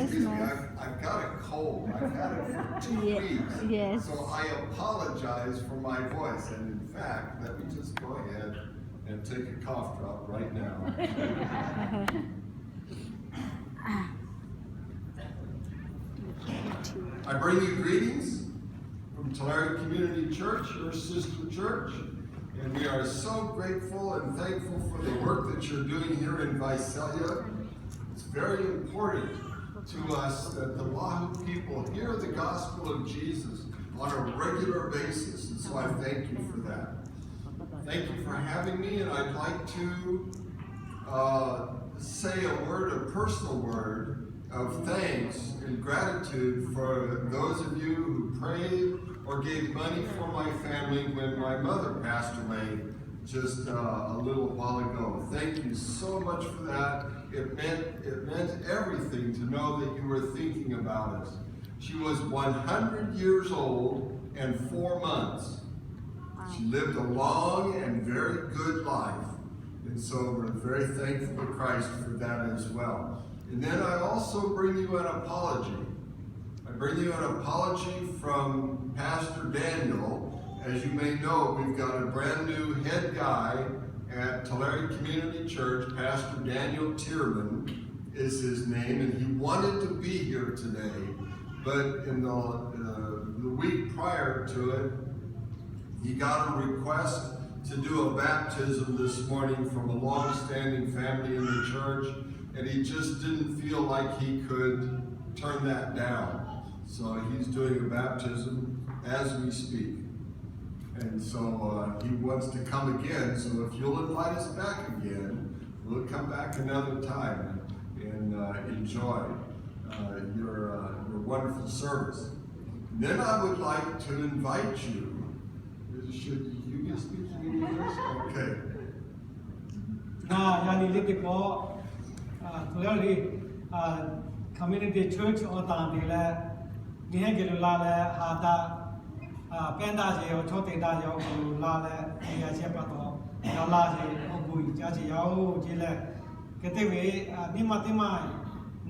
Excuse me, I've, I've got a cold. I've had it for two weeks. Yes. So I apologize for my voice. And in fact, let me just go ahead and take a cough drop right now. I bring you greetings from Tulare Community Church, your sister church, and we are so grateful and thankful for the work that you're doing here in Visalia. It's very important to us that the Oahu people hear the gospel of Jesus on a regular basis, and so I thank you for that. Thank you for having me, and I'd like to uh, say a word, a personal word of thanks and gratitude for those of you who prayed or gave money for my family when my mother passed away just uh, a little while ago. Thank you so much for that. It meant it meant everything to know that you were thinking about us. She was one hundred years old and four months. She lived a long and very good life. And so we're very thankful to Christ for that as well. And then I also bring you an apology. I bring you an apology from Pastor Daniel. As you may know, we've got a brand new head guy at Tulare Community Church, Pastor Daniel Tierman is his name, and he wanted to be here today, but in the, uh, the week prior to it, he got a request to do a baptism this morning from a long-standing family in the church, and he just didn't feel like he could turn that down. So he's doing a baptism as we speak. And so uh, he wants to come again. So if you'll invite us back again, we'll come back another time and uh, enjoy uh, your, uh, your wonderful service. Then I would like to invite you. Should you be speaking in English? Okay. နာ yaꞈ nyi liꞈ teˇ hkawꞈ, Tulare Community Church awˬ tanˍ te leh, neˇ hehˉ geh lo la leh ha daꞈ, pehˇ daꞈ sheˍ awˬ chawˇ te daꞈ sheˍ awˬ hk'aw lo la leh, a yaꞈ sheh pa taw, g'a la sheˍ awˬ bon uiˍ jaˇ sheˍ yaˇ oˬ ce leh, hk'e te ve, nyiˇ maˬ teˇ maˬ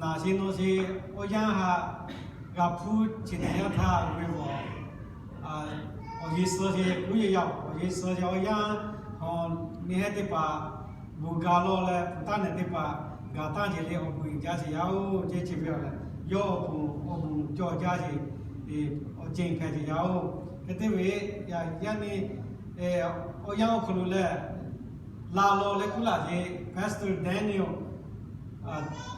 naˬ sheˍ nawˬ sheˍ awˬ yanˇ haꞈ g'a hpuˇ chi teˇ yanˇ htaˇ ve awˬ, awˬ yeˬ suh sheˍ kuˉ yeˬ yaˇ, awˬ yeˬ suh sheˍ awˬ yanˇ, neˇ hehˉ teˇ hpaˍ bon ga lawˇ leh, hpu taˇ nehˬ teˇ hpaˍ gaˬ taˇ sheˍ le awˬ bon uiˍ jaˇ sheˍ yaˇ oˬ ce chi ve awˬ lehˬ, yawˇ awˬ pon awˬ bon cawˬ jaˇ sheˍ, awˬ ceˬ hpehꞈ sheˍ yaˇ oˬ. Hk'e te ve, yaꞈ nyi awˬ yanˇ awˬ hk'aw lo lehˬ, la law leh kuˉ laˬ ve Pastor Daniel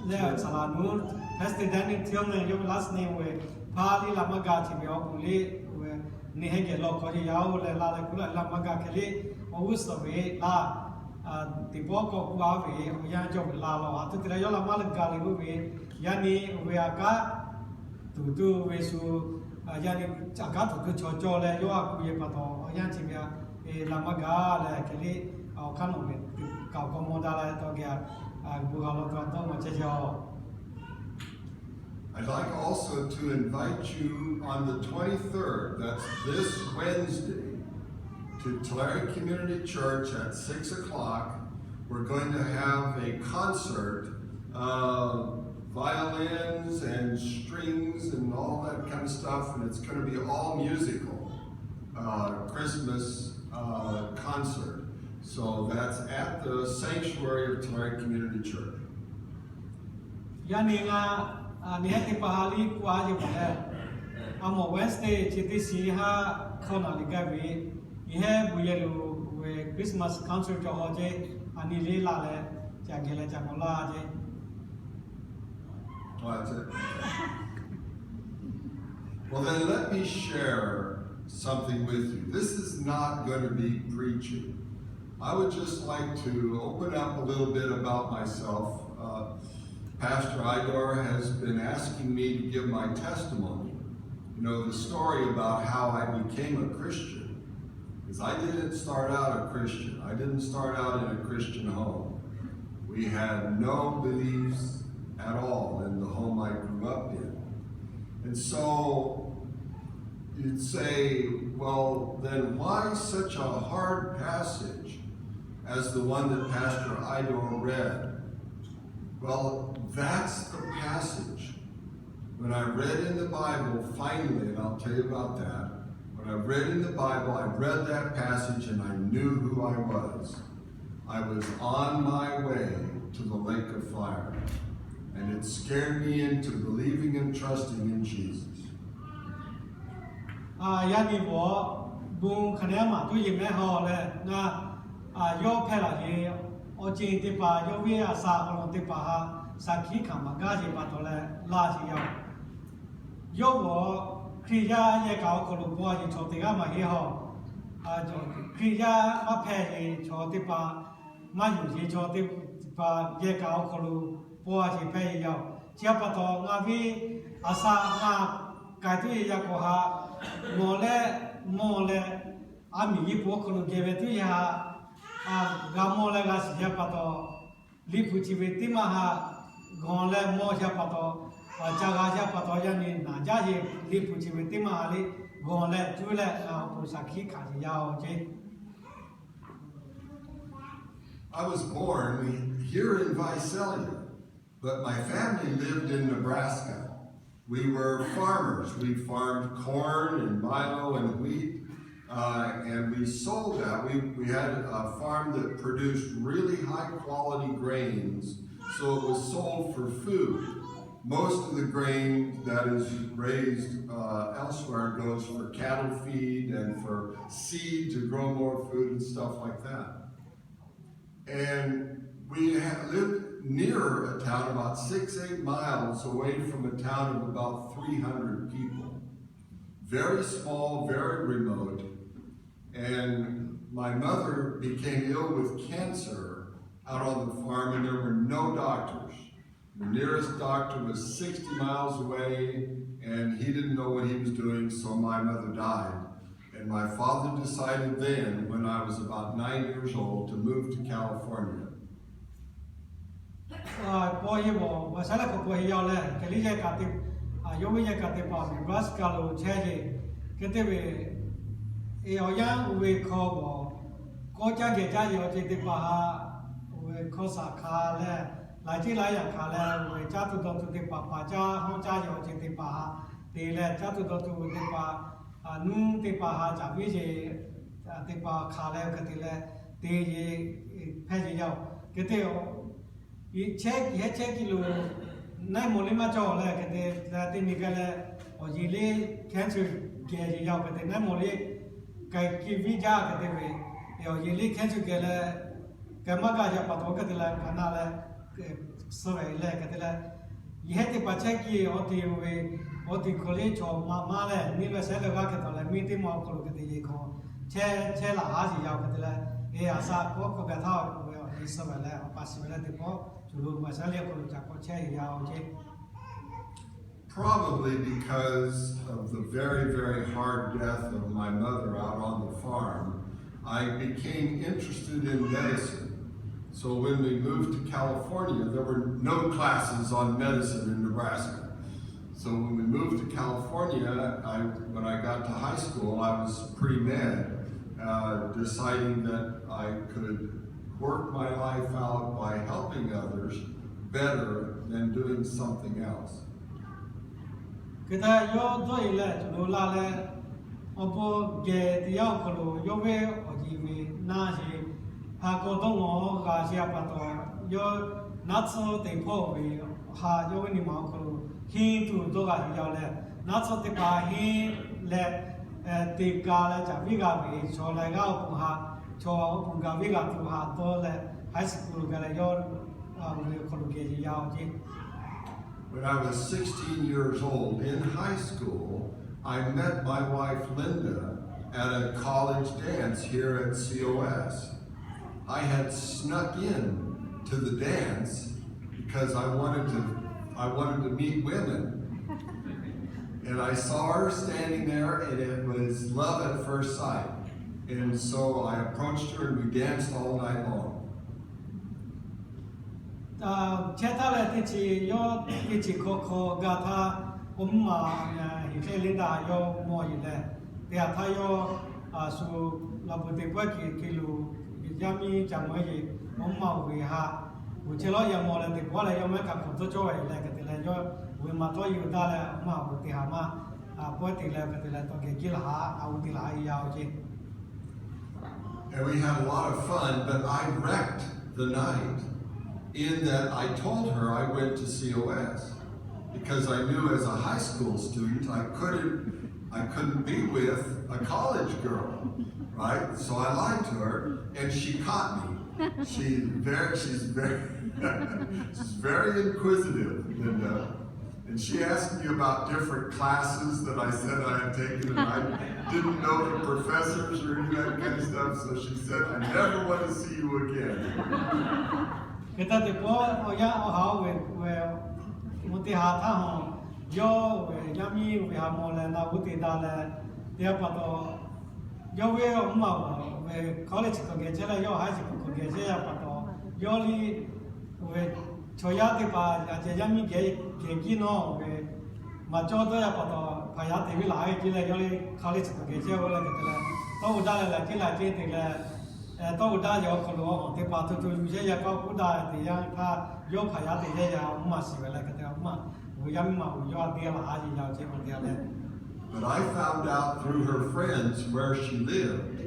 leh saˍ laꞈ nuˉ, Pastor Daniel Tillman yawˇ ve last name ve, hpa liˇ laꞈ maˇ gaˬ chi ve awˬ bon liˇ ve, neˇ hehˉ geh law hk'aw ce yaˇ oˬ leh la leh kuˉ laˬ laꞈ maˇ gaˬ hk'e le, awˬ g'uˇ suhˍ ve laˇ teˇ pawˆ k'awꞈ k'oˆ a ve awˬ yanˇ cawˬ ve la law a tuˬ te leh yawˇ laꞈ maˇ gaˬ le k'oˆ ve, yaꞈ nyi oˇ ve a kaˉ tuˬ tuˬ ve shu, yaꞈ nyi a kaˉ tuˬ tuˬ chaw cawˬ leh yawˇ a kuˬ yehˬ pa taw awˬ yanˇ chi ve a laꞈ maˇ gaˬ leh hk'e le, awˬ hk'aˇ nawˬ ve kaꞈ k'awꞈ mawˬ daꞈ leh tawˇ geh a bon g'a law kaꞈ dawˇ maw chehˇ ce a. I'd like also to invite you on the twenty-third, that's this Wednesday, to Tulare Community Church at six o'clock. We're going to have a concert, uh, violins and strings and all that kind of stuff, and it's going to be all musical, uh, Christmas uh, concert. So that's at the sanctuary of Tulare Community Church. Yaꞈ nyi ngaˬ neˇ hehˉ teˇ hpaˍ ha liˇ k'oˆ a ce paˍ leh, a mawˬ Wednesday chi teˇ shiˍ haˉ hkawˇ naˬ liꞈ gaˇ ve, neˇ hehˉ bon yehˬ lo ve Christmas concert cawˬ haw ce, a nyi le la leh ca geh leh ca k'awꞈ laˇ ce. Well, then let me share something with you. This is not going to be preaching. I would just like to open up a little bit about myself. Uh, Pastor Idor has been asking me to give my testimony, you know, the story about how I became a Christian. Because I didn't start out a Christian. I didn't start out in a Christian home. We had no beliefs at all in the home I grew up in. And so you'd say, well, then why such a hard passage as the one that Pastor Idor read? Well, that's the passage When I read in the Bible, finally, and I'll tell you about that, when I read in the Bible, I read that passage and I knew who I was. I was on my way to the lake of fire, and it scared me into believing and trusting in Jesus. Yaˇ nyi bvuhꞈ bon hk'aˬ neˉ maˬ tuˉ yeˬ mehˉ haw leh ngaˬ yawˇ hpehˇ laˬ yeˬ awˬ ceuˬ teˇ hpaˍ yawˇ ve a sha awˬ lawn teˇ hpaˍ htaꞈ shaˍ hkiˆ hkanˍ maˍ gaˇ sheˍ pa taw leh laˇ sheˍ yaˇ-oˬ. Yawˇ k'o Hkriꞈ yaˇ yehˬ kaꞈ awˬ hk'aw lo paw a yeˬ chaw teˇ g'aˇ maˇ heˆ haw. Hkriꞈ yaˇ maˇ hpehˇ yeˬ chaw teˇ hpaˍ, maˇ yonˍ yeˬ chaw teˇ hpaˍ yehˬ kaꞈ awˬ hk'aw lo paw a yeˬ hpehˇ yeˬ yaˇ-oˬ. Chi htaꞈ pa taw ngaˬ ve a sha ngaˬ k'ai tuˉ yeˬ yaˇ k'o ha, nawˬ leh mawˬ leh a miˬ yeˬ po awˬ hk'aw lo geh ve tuˉ yeˬ ha, g'a mawˬ leh g'a shiˍ yaˇ pa taw, liꞈ hpu chi ve teˇ maˇ ha, g'aw leh mawˬ yaˇ pa taw, ca g'a yaˇ pa taw yaˇ nyi naˍ jaˇ yeˬ liꞈ hpu chi ve teˇ maˇ ha le, g'aw leh cuˇ leh ngaˬ awˬ pon shaˍ hkiˆ hkanˍ yeˬ yaˇ-oˬ ce. I was born here in Visalia, but my family lived in Nebraska. We were farmers. We farmed corn and milo and wheat, uh, and we sold that. We, we had a farm that produced really high quality grains, so it was sold for food. Most of the grain that is raised uh, elsewhere goes for cattle feed and for seed to grow more food and stuff like that. And we ha- lived near a town about six, eight miles away from a town of about three hundred people. Very small, very remote. And my mother became ill with cancer out on the farm, and there were no doctors. The nearest doctor was sixty miles away, and he didn't know what he was doing, so my mother died. And my father decided then, when I was about nine years old, to move to California. Paw heˆ bawˬ, Visalia hk'aw paw heˆ yaˇ leh, hk'e le yehˬ kaꞈ te, yawˇ ve yehˬ kaꞈ te paˍ Nebraska lo chehˇ yeˬ. Hk'e te ve, awˬ yanˇ oˇ ve hk'aw bawˬ, kawˇ caˇ geh caˇ yeˬ awˬ ceuˬ teˇ hpaˍ ha, oˇ ve hkawˇ shaˍ hkanˍ leh, laiˉ ceuˬ laiˉ yaꞈ hkanˍ leh, oˇ ve caˇ tuˬ dawˬ tuˬ teˇ hpaˍ paˍ caˇ hawˉ caˇ yeˬ awˬ ceuˬ teˇ hpaˍ ha te leh, caˇ tuˬ dawˬ tuˬ teˇ hpaˍ, nuˇ teˇ hpaˍ ha caˍ viˉ yeˬ teˇ hpaˍ hkanˍ leh, hk'e te leh te yeˬ hpehˇ yeˬ yaˇ-oˬ. Hk'e te chehˇ kiˬ hehˉ chehˇ kiˬ lo naiˉ maw liˇ maˇ cawˬ leh, hk'e te leh teˇ nyi geh leh awˬ yeˬ liˇ cancer geh yeˬ yaˇ-oˬ. Hk'e te naiˉ maw liˇ k'ai kiˇ viˉ jaˇ hk'e te ve, awˬ yeˬ liˇ cancer geh leh k'ai maˇ g'a yaˇ pa taw hk'e te leh ka na leh suh ve leh hk'e te leh, yehˬ hehˉ teˇ hpaˍ chehˇ kiˬ awˬ te ve, awˬ te hk'aw liˇ chaw maˇ maˇ leh miˇ leh shehˉ leh g'aˇ hk'e taw leh miˇ teˇ maw awˬ hk'aw lo hk'e te yeˬ hk'aw chehˇ chehˇ laˬ haˉ yeˬ yaˇ-oˬ. Hk'e te leh, e a shaꞈ k'awˇ hkawˇ gaˬ htaˇ oˇ ve awˬ yeˬ suh ve leh awˬ pa shiˍ ve leh teˇ pawˆ cuˬ lo Visalia hk'aw lo ca k'awꞈ chehˇ yeˬ yaˇ-oˬ ce. Probably because of the very, very hard death of my mother out on the farm, I became interested in medicine. So when we moved to California, there were no classes on medicine in Nebraska. So when we moved to California, I, when I got to high school, I was pre-med, uh, deciding that I could work my life out by helping others better than doing something else. Hk'e te yawˇ dawˇ yeˬ leh cuˬ lo laˇ leh, awˬ bon geh teˇ yanˇ awˬ hk'aw lo yawˇ ve awˬ yeˬ ve naˇ yeˬ ha k'aw dawˇ ngawˬ g'a sheˍ pa taw, yawˇ naˉ tsuhˇ te hpawˇ ve ha yawˇ ve nyi ma awˬ hk'aw lo henˇ tuˬ dawˇ g'a yeˬ yaˇ leh, naˉ tsuhˇ teˇ hpaˍ henˇ leh te ka leh caˍ viˉ g'a ve chaw leh g'aˇ awˬ pon ha, chaw awˬ pon gaˬ viˉ g'a tuˬ ha dawˇ leh high school lo ga leh yawˇ ve awˬ hk'aw lo geh yeˬ yaˇ-oˬ ce. When I was sixteen years old in high school, I met my wife Linda at a college dance here at C O S. I had snuck in to the dance because I wanted to, I wanted to meet women. And I saw her standing there, and it was love at first sight. And so I approached her, and we danced all night long. Chehˇ htaˇ leh teˇ chi yawˇ teˇ chi hk'aw hk'aw gaˬ htaˇ, awˬ mvuhˇ maˬ Heˍ hk'e le daꞈ yawˇ mawˬ yeˬ leh, teˇ ha htaˇ yawˇ shu laˬ bvuhꞈ teꞈ pawehˇ kiˬ hk'e lo yaˇ miˇ ca mawˬ yeˬ, awˬ mvuhˇ maˬ oˬ ve ha G'uiˬ chehˇ lawˉ yaꞈ mawˬ leh teꞈ pawˆ leh yawˇ mehˉ kaꞈ k'awꞈ tcuhˉ cawˇ ve leh hk'e te leh yawˇ g'uiˬ maˍ tawˇ yuˬ daꞈ leh maˇ g'uiˬ te haˍ maˇ, pawehˇ te leh hk'e te leh tawˇ geh jiˇ laˬ haˍ, a g'uˇ te laˬ haˍ e yaˇ oˬ ceˇ. And we had a lot of fun, but I wrecked the night in that I told her I went to C O S because I knew as a high school student I couldn't I couldn't be with a college girl, right? So I lied to her, and she caught me. She's very, she's very, she's very inquisitive, Linda. And she asked me about different classes that I said I had taken, and I didn't know the professors or any of that kind of stuff, so she said, "I never want to see you again." Hk'e te teꞈ pawˆ awˬ yaˇ awˬ ha oˇ ve, mvuhˇ teˇ ha htaˇ hawˬ, yawˇ ve yaˇ miˇ ve ha mawˬ leh na g'uˇ te daꞈ leh, teˇ g'aˇ pa taw, yawˇ ve awˬ mvuhˇ maˬ ve college k'awꞈ geh chehˇ leh yawˇ high school k'awꞈ geh chehˇ yaˇ pa taw, yawˇ liˇ ve chaw yaˇ teˇ hpaˍ yaꞈ ceh yaˇ miˇ geh geh jiˇ nawˇ ve maˍ cawˇ dawˇ yaˇ pa taw, hpaˍ yaˇ te ve laˬ haˉ e jiˇ leh yawˇ liˇ college k'awꞈ geh chehˇ ve leh hk'e te leh, tawˇ g'uˇ daꞈ leh laꞈ ceˇ laꞈ ceˇ te leh, tawˇ g'uˇ daꞈ yaˇ awˬ hk'aw lo awˬ teˇ hpaˍ to co yuˬ chehˇ yaˇ k'aw k'oˆ daꞈ te yaˇ htaˇ, yawˇ hpaˍ yaˇ te chehˇ yaˇ awˬ mvuhˇ maˬ shiˍ ve leh hk'e te awˬ mvuhˇ maˬ, awˬ yaˇ miˇ ma awˬ yawˇ a te laˬ haˉ e yaˇ oˬ ceˇ k'awꞈ te leh. But I found out through her friends where she lived.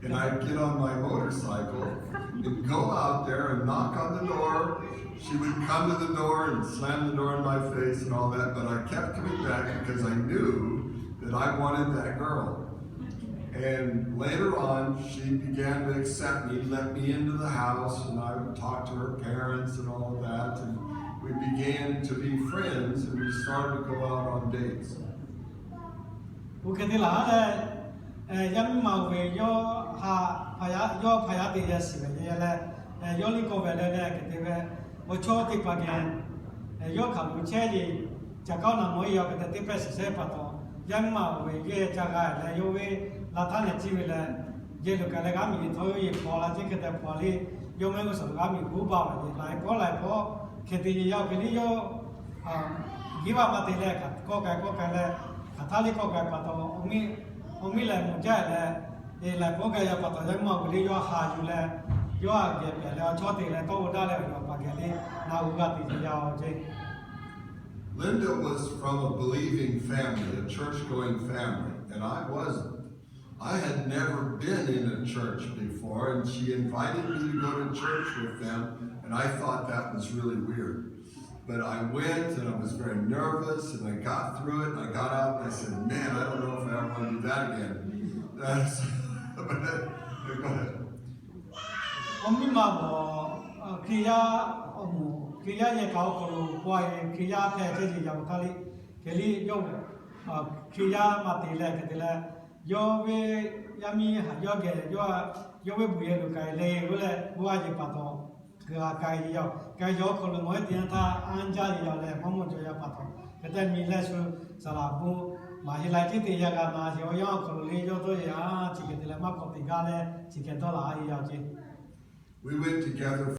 And I'd get on my motorcycle and go out there and knock on the door. She would come to the door and slam the door in my face and all that, but I kept coming back because I knew that I wanted that girl. And later on, she began to accept me, let me into the house, and I would talk to her parents and all of that. And we began to be friends, and we started to go out on dates. Oˇ hk'e te laˬ haˉ leh, yaˇ miˇ ma oˬ ve yawˇ ha, yawˇ hpaˍ yaˇ te yaˇ shiˍ ve leh, yawˇ liˇ k'awꞈ ve leh leh hk'e te ve, awˬ chawˇ teˇ hpaˍ geh yawˇ hk'aˬ lo chehˇ ve, caˬ kaˉ naˬ mawˬ e yaˇ hk'e te teˇ pehˇ shiˍ chehˇ pa taw, yaˇ miˇ ma oˬ ve yehˇ ca g'a leh yawˇ ve la htaˇ nehˬ ciˇ ve leh, yehˇ lo kaꞈ leh g'aˇ miˬ ve htawˇ yawˇ yehˬ hpaw la ceˇ hk'e te hpaw le, yawˇ mehˆ g'uˇ suhˍ g'aˇ miˬ guˇ baˬ ve laiˬ hpawˉ laiˬ hpawˉ hk'e te yaˇ oˬ hk'e liˇ yawˇ Giˇ vaˇ maˇ te leh, kawˆ k'ai kawˆ k'ai leh, hk'aˬ htaˇ liˇ kawˆ k'ai pa taw, awˬ miˇ lehˬ mawˬ jaˇ leh, laiˬ k'oˆ k'ai yaˇ pa taw, yaˇ miˇ ma awˬ g'uiˬ liˇ yawˇ haˍ yuˬ leh, yawˇ haˍ geh pehꞈ leh awˬ chawˇ te leh tawˇ g'uˇ daꞈ leh awˬ yaꞈ pa geh liˇ na g'uˇ g'a te yaˇ oˬ ceˇ. Linda was from a believing family, a church-going family, and I wasn't. I had never been in a church before, and she invited me to go to church with them, and I thought that was really weird. But I went, and I was very nervous, and I got through it, and I got out, and I said, "Man, I don't know if I ever want to do that again." That's, but, go ahead. Awˬ miˇ ma awˬ, Hkriꞈ yaˇ awˬ moˍ, Hkriꞈ yaˇ yehˬ kaꞈ awˬ hk'aw lo paw e Hkriꞈ yaˇ hpehꞈ chehˇ ve yaˇ oˬ htaˇ liˇ, hk'e liˇ yawˇ, Hkriꞈ yaˇ maˇ te leh hk'e te leh, yawˇ ve yaˇ miˇ haˍ yawˇ geh, yawˇ ve buˬ yehˬ lo k'ai leh g'uˇ leh g'uˇ a yehˬ pa taw, g'a k'ai yaˇ oˬ, k'ai yaˇ awˬ hk'aw lo mawˬ e teˇ yanˇ htaˇ anˇ jaˇ ve yaˇ leh mawˇ mawˬ jaw yaˇ pa taw, hk'e te miˬ leh shu saˍ laˍ bon maˍ heˆ la ceˇ te yaˇ g'a na yehˬ awˬ yanˇ awˬ hk'aw lo le yawˇ dawˇ yehˬ a chi hk'e te leh maˇ k'awꞈ te gaˇ leh chi hk'e dawˇ laˬ a yaˇ oˬ ceˇ. We went together